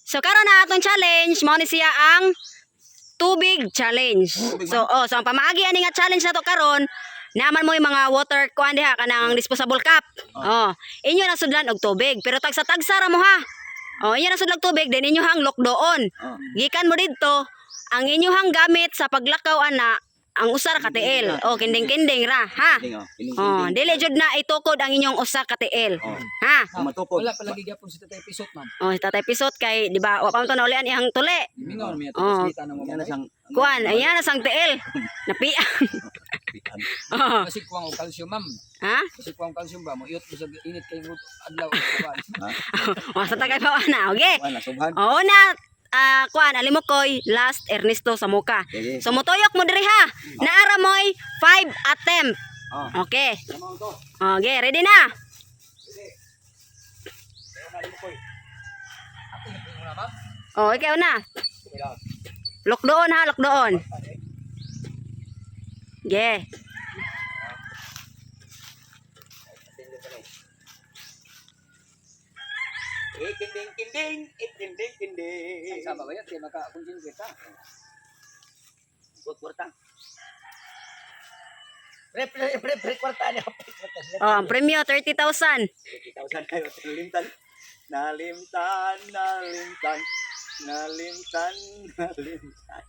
So karon na atong challenge, mao ni siya ang tubig challenge. Tubig, So oh, so ang pamaagi ani nga challenge nato karon, naman mo yung mga water kuan diha kanang disposable cup. Oh, inyo na sudlan og tubig, pero tagsa-tagsa ra mo ha. Oh, inyo na sudlan og tubig, then inyo hang lokdoon. Oh. Gikan mo didto, ang inyohang gamit sa paglakaw ana, ang usa ra ka tiil. Oh, kinding-kinding ra, ha. Kinding, oh. Kinding, Oh, kinding. dili jud na itukod ang inyong usa ka tiil. Oh. Ha? Kung matukod. Wala pa lagi gyapon si Tatay Pisot, ma'am. Oh, si Tatay Pisot kay di ba wa pa man to naulian iyang tuli. Mingaw na Oh. may kita ng Yan mga na siyang Kuan, ayan na sang tiil. Napiang. Oh. Kasi kuwang og calcium, ma'am. Ha? Kasi kuwang calcium ba mo iyot bisag init kay adlaw kuan. Wa sa tagay pa na. Okay. Kuan na subhan. Oo na. Ah, kuan Alimokoy, last Ernesto Samuka. Sige. So mutuyok mo diri ha. Naara moy 5 attempt. Oh. Okay. Sama to. Okay, ready na. Oh, ikaw na. Lock doon ha, lock doon. Yeah. Eh, kinding kinding, eh, kinding kinding. Ay sama ba yan kay maka kung kita. Kwarta. Pre pre pre pre kwarta ni pre kwarta. Oh, ang premyo 30,000. 30,000 kayo nalimtan. Nalimtan, nalimtan. Nalimtan, nalimtan.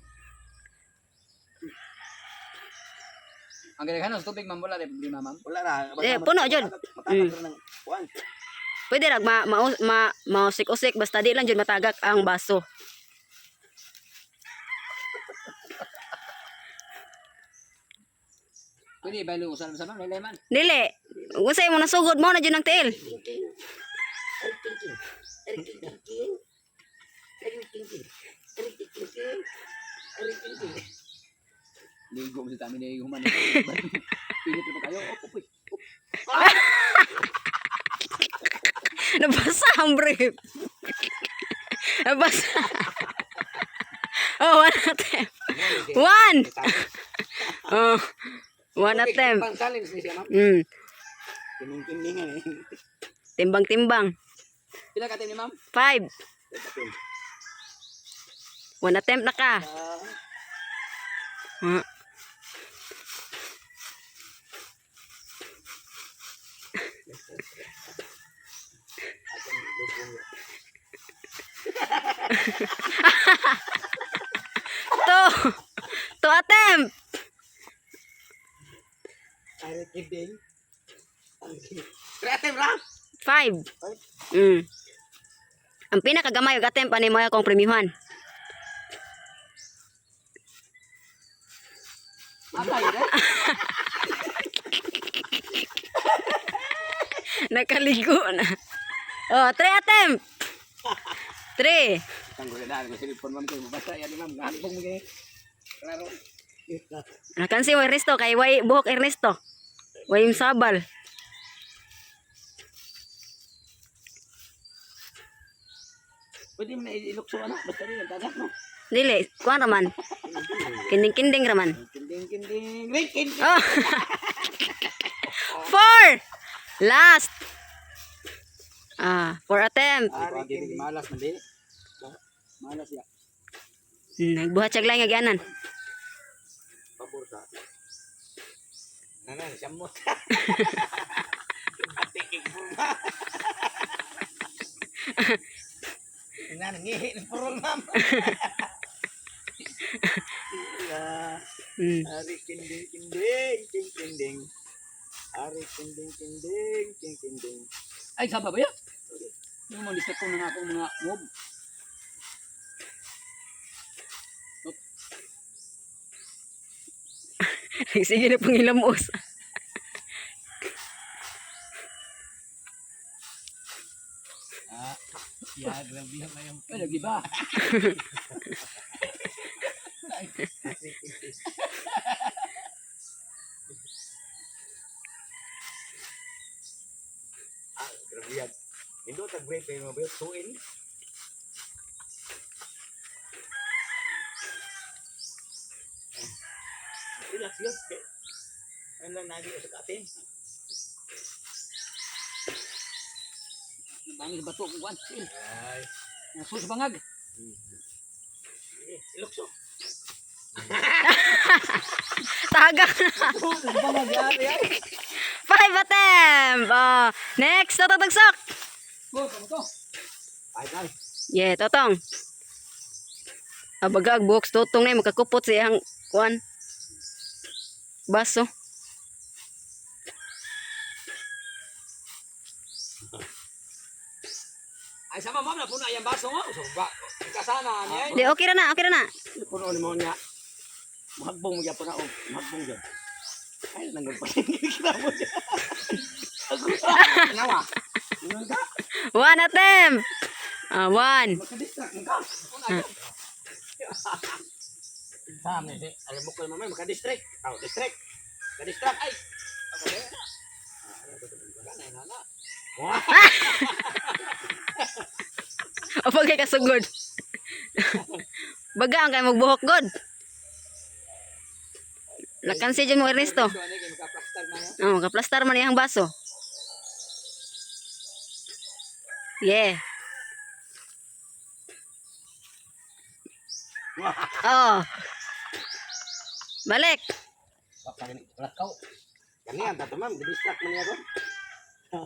Ang ganahan sa tubig, ma'am, wala rin problema, ma'am. Wala ra. Eh, puno, jud. Matagak ra ng kuan. Pwede rag ma, ma, ma, mausik-usik basta di lang jud matagak ang baso. Pwede ba luusan sa ma'am, lele man. Dili. Kung mo nasugod mo na jud ang tiil. Ligo mo sa tami ni human. Init pa kayo. Oh, uy. Nabasa ang brief. Nabasa. Oh, one attempt. One. Oh, one attempt. Pang challenge ni siya, ma'am. Kinding kinding eh. Timbang-timbang. Pila ka ni ma'am? 5. One attempt na ka. Ah. Two. Two attempt. Ari kinding. Pre attempt ra. 5. Ang pinakagamay og attempt ani mo akong premiuhan. Atay, eh. Nakaligo na. Oh, 3 attempt. 3. Tanggol na ko cellphone, ma'am, kay mabasa yan ni ma'am. Gahambong mo kay. Klaro. Nakansi mo Ernesto kay way buhok Ernesto. Way sabal. Pwede mo na ilukso ana, basta rin ang tagak no. Dili, kuan raman. Kinding-kinding raman. Kinding kinding, ring kinding. Oh. 4. Last. Ah, 4 attempt. Ari kinding. Malas man di. Malas ya. Nagbuhat siya lang nga gianan. Pabor sa. Nana, samot. Ate kay purma. Nana ngihi ng purol ma'am. Ya, ari kinding kinding, king kinding. Ari kinding kinding, king kinding. Ay sama ba yan? Yung mga lista ko na nga akong mga move. Sige na pangilamos. Ah, ya grabe na yung Ay, lagi ba? Ah, grabe yan. Hindi tag break kayo mabayot tuin. Relax yun. Ano lang nagi sa atin? Bangis bato kung kuan. Ay. Sus bangag. Ilukso. Tagak na. Bangag yari ay. Five attempt. Oh, next, Totong Tagsok. Go, kamo to. Ay, ay. Yeah, Totong. Abagag buhok sa Totong na yun, makakupot sa iyang kuan. Baso. Ay sama ma'am na puno ayang baso mo. So ba kasana ni ay. Di, okay ra na, okay ra na. Puno ni mo niya. Mahagbong mo gyapon na oh. Mahagbong gyud. Ay, nanggal pa. Kita mo siya. Nawa. One attempt. Ah, one. Makadistract ka. Sam, ni alam mo ko mamay makadistract. Aw, distract. Makadistract ay. O pagkay kasugod. Baga ang kay magbuhok god. Lakan si mo Ernesto. So ani kay makaplastar man. Oh, kaplastar man iyang baso. Yeah. Oh. Balik. Lakaw. Kani ang tato ma'am, distract man niya ko. Oh.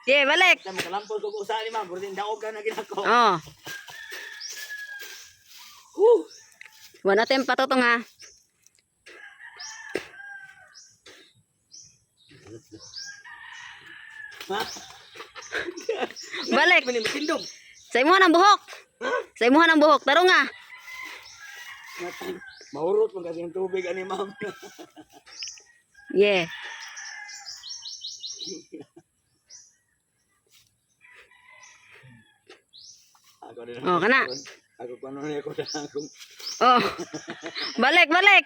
Yeah, balik. Sa makalampol ko usa ni ma'am, burtin daog ka na ginako. Oh. One attempt pa to ha. Balik. Mani matindog. Sa imuha ng buhok. Sa imuha ng buhok. Tarong nga. Mahurot man kasi ang tubig ani ma'am. Yeah. Ako din. Oh, kana. Ako kuno ni ako na akong Oh. Balik, balik.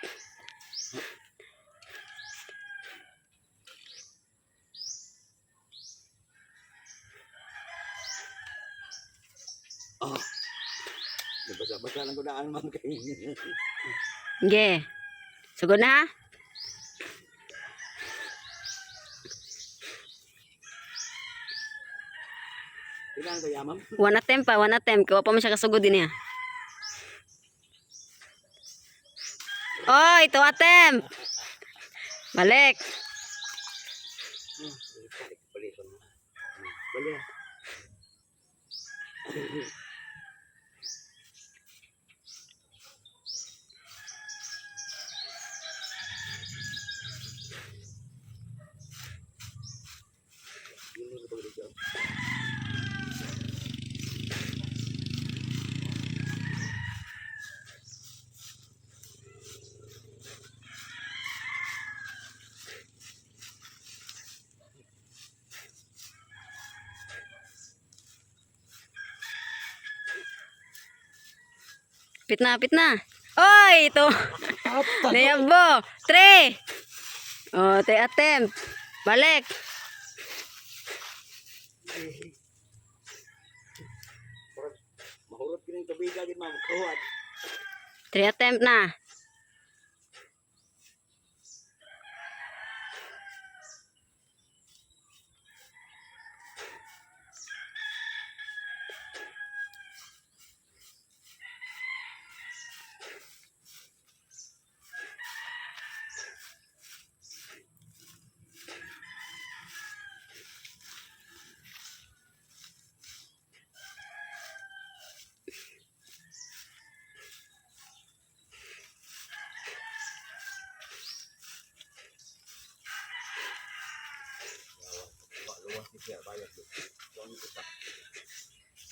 Oh. Nabasa-basa lang ko daan ma'am kay. Yeah. Sugod na ha. Ilan kaya ma'am? One attempt pa, one attempt. Kawa pa man siya kasugod din niya. Oh, ito attempt. Balik. Balik ko na. Balik. Pit na, pit na. Oy, ito. Nayabo. Three. Oh, three attempt. Balik. Mahurot kini tubig agad ma'am. Kuwat. Three attempt na.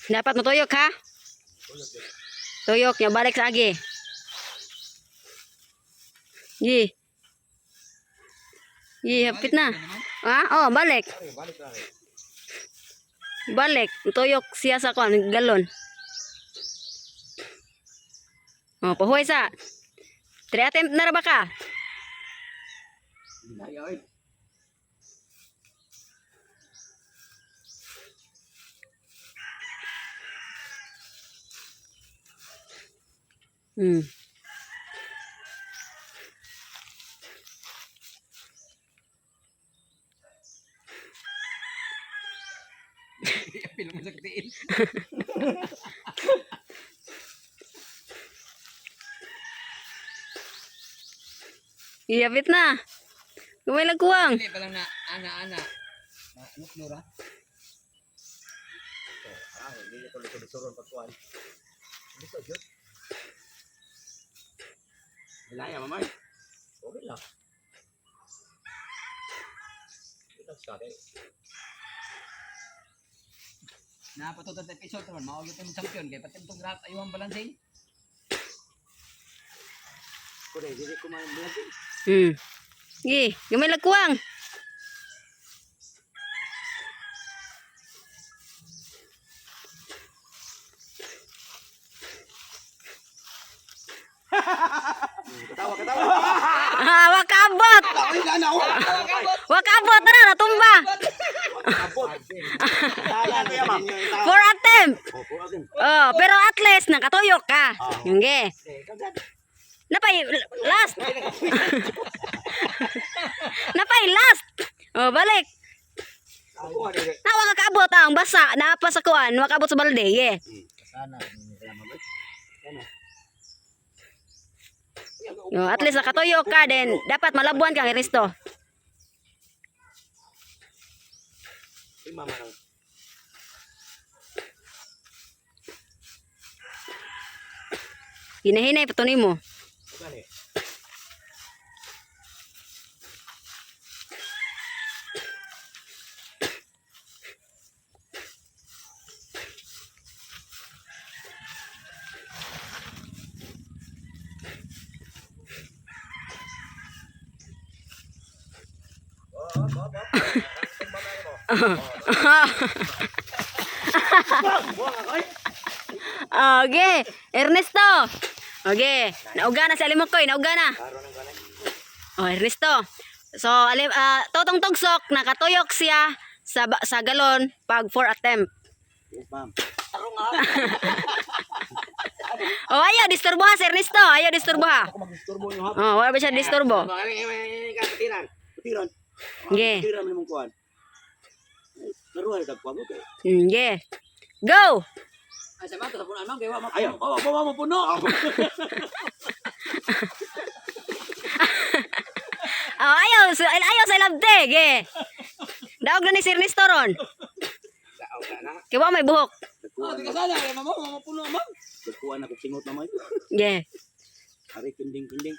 Dapat mutuyok ha. Tuyok niya balik sa agi. Yi. Yi, hapit na. Ha? Oh, balik. Balik. Tuyok siya sa kwan, galon. Oh, pahuway sa. Three attempt na ra ba ka? Ay, ay. Pilong mo sa katiin. Iyapit na. Gamay lang kuwang. Hindi pa lang na ana-ana. Na ano Nora? Ah, hindi ko lusod-lusoron pagkuhan. Lisod yun. Wala yan, mamay. Okay lang. Relax ka, kay. Napatutan sa episode ron, mao gyud tong champion kay pati itong rap ayo ang balancing. Kure, dili ko man vlog. Sige, gamay lang kuwang. Katawa, katawa. Ah, wakabot. Ay, na ako. Wakabot na natumba. Abot. Tala ko yan, ma'am. For attempt. Opo, akin. Oh, pero at least nakatuyok ka. Okay. Napay last. Napay last. Oh, balik. Ako, ano Na wa ka kaabot ang basa, naa pa sa kuan, wa kaabot sa balde. Yeah. Sana, ma'am. Sana. Oh, at least nakatuyok ka then dapat malabuan kang Eristo. Ay, mama nang. Hinahinay patuloy mo. Gani. Okay, Ernesto. Okay, nauga na si Alimokoy, nauga na. Oh, Ernesto. So, alim, totong tugsok, nakatuyok siya sa galon pag 4 attempt. Yes, ma'am. Oh, ayaw disturbo ha, si Ernesto. Ayaw disturbo ha. Ako mag-disturbo niyo ha. Oh, wala ba siya disturbo? Katiran. Katiran. Okay. Katiran mo nimong kuan. Naruhay kag kuan mo kay. Yeah. Go! Ay sa mato sa puno ma'am kay wa Ayaw, bawa bawa mo puno. Oh, ayaw, ayaw sa labte. Ge. Daog na ni si Ernesto ron. Kay wa may buhok. Oh, di ka sana kay mamo, mamo puno ma'am. Nagkuan ako singot naman. Yeah. Ari kinding kinding.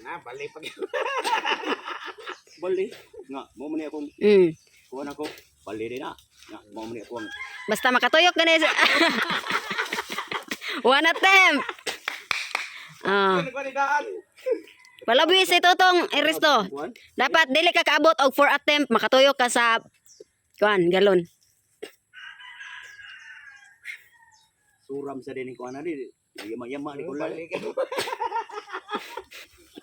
Na bali pag. Bali. Nga, mo man ni akong kuan ako. Bali din na. Nga, mo man ni akong Basta makatuyok na ni. One attempt. Ah. Palabi si Totong Ernesto. kuan. Dapat dili ka kaabot og 4 attempt makatuyok ka sa kuan galon. Suram sa din kuan na di. Yama-yama ni ko lang.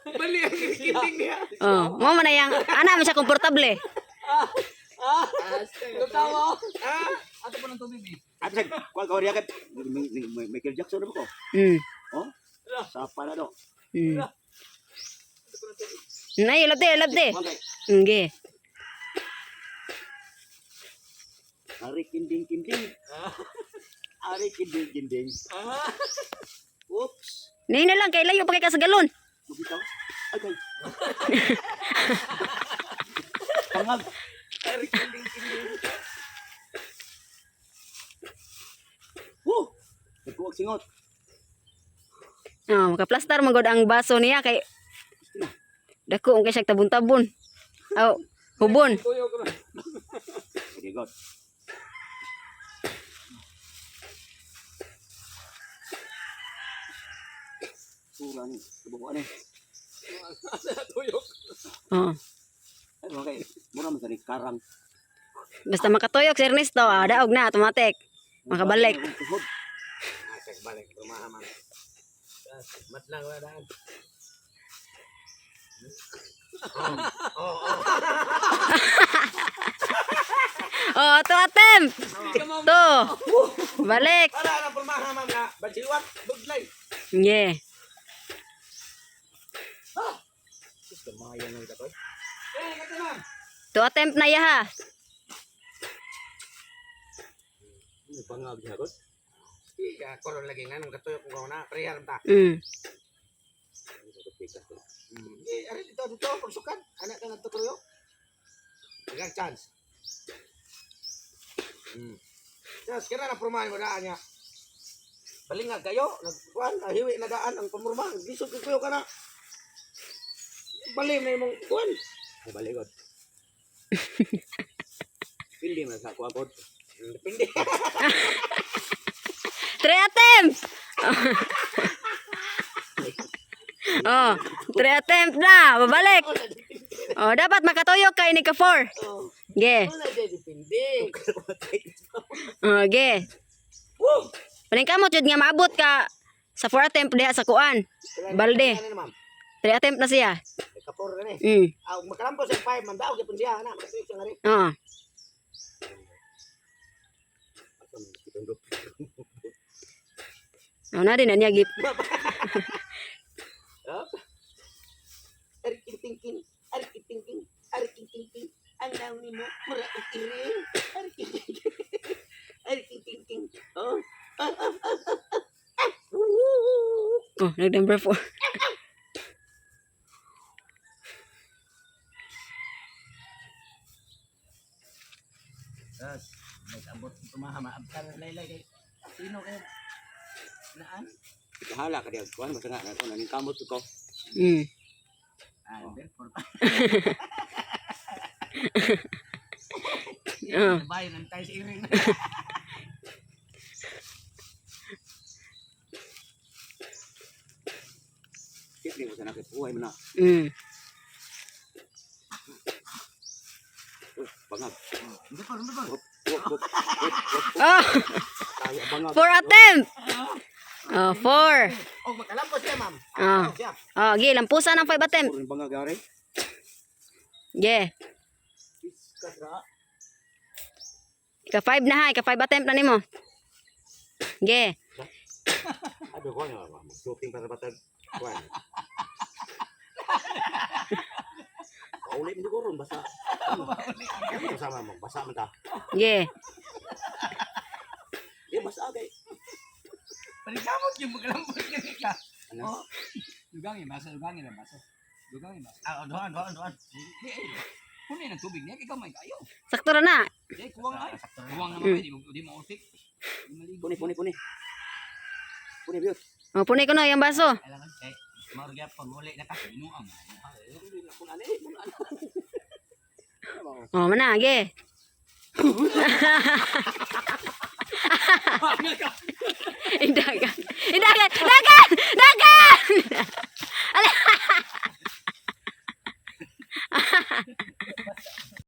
Bali ang kinding niya. Oh, mo man na yang ana man siya komportable. Lutaw. Ato po ng tubig eh. At sa kuan ko riya kay Michael Jackson na ba ko? Oh? Sapa na do. Nay, labte, labte. Kuan kay Okay. Ari kinding kinding. Ari kinding kinding. Oops. Nay na lang kay layo pa kay ka sa galon. Mabitaw. Ay kay. Pangag. Ari kinding kinding. Woo! Nagkuwag singot. Oh, makaplastar man gud ang baso niya kay dako ang kay siya tabon-tabon. Oh, hubon. Tuyo ko. Okay, God. Sura ni. Kabukuan eh. Tuyo. Oh. Ay, okay. Mura man sa ni karang. Basta makatuyok si Ernesto, daog na automatic. Makabalik. Tuhod. Balik, rumahaman. Mat lang wala daan. Oh, to attempt. To. Balik. Para na purmahaman nga, bansilwak, buglay. Yeah. Sus, kamayan ng katoy. Eh, kata ma'am. To attempt na iya ha. May bangag niya ko. Iya, koron lagi nga nung katuyo kung gawin na. Prehar ta. Eh, ari dito dito pagsukan. Anak ka ngadto tuyo. Daghang chance. Yes, kira na prumahan mo daan niya. Balingag kayo, nagkuan, ahiwi na daan ang pamurma, gisod kayo ka na. Balim na imong kuan. Ay, baligod. Pindi man sa kuha pod. Depende. Three attempt. Oh, three attempt na. Babalik. Oh, dapat makatuyok kay ni ka 4. Ge. Wala dyan, depende. Oh, ge. Woo! Paningkamot jud nga maabot ka sa 4 attempt diha sa kuan. Balde. Ano ma'am? 3 attempt na siya. Kapor na ni. Ah, makalampo sa 5, ma'am, daog gyapon siya ana, makatuyok siya nga rin. Oo. Oh, na din na niya gip. Up. Ariking tingking, ariking tingking, ariking tingking. Ang naon nimo, mura og iring. Ariking tingking. Ariking tingking. Oh. Ah, ah, ah, ah, ah. Ah. Woo! Oh, nag number 4. Tas, nag-abot tumaha maabtan laylay kay sino kay naan? Bahala ka diyan kuan basta na ako naning kamot ko. Ah, therefore. Oh. Bayan ang tayo sa iring. Hindi mo sa nakit buhay mo na. Uy, bangag. Hindi pa, hindi pa. Hop, hop, hop, hop. Oh, Tayo bangag. 4 attempt. Oh, 4. Oh, makalampos siya, ma'am. Ah. Siya. Oh, ge, lampusan ang 5 attempt. Puro yung bangag gari. Ge. Ika 5 na ha, ika 5 attempt na nimo. Ge. Abi ko nga ba, mag-shopping para batag. Kuan. Pauli mo siguro basa. Ano kasama mo? Basa man ta. Ge. Di basa kay. Palikamot yung magkalampos ka. Ano? Lugangin, basa, lugangin lang, basa. Lugangin, basa. Ah, duhan, duhan, duhan. Di, ay, kunin ang tubig niya, ikaw may kayo. Sakto ra na. Di, kuwang ay. Kuwang naman, di mo, di mo usik. Di maligo. Puni puni puni. Puni biot. Oh, punay ko na yung baso. Kailangan, eh, maurga pa, muli na ka. Binuang. Kung ano eh, kung ano. Oh, mana, ge. Indagan. Indagan. Dagan.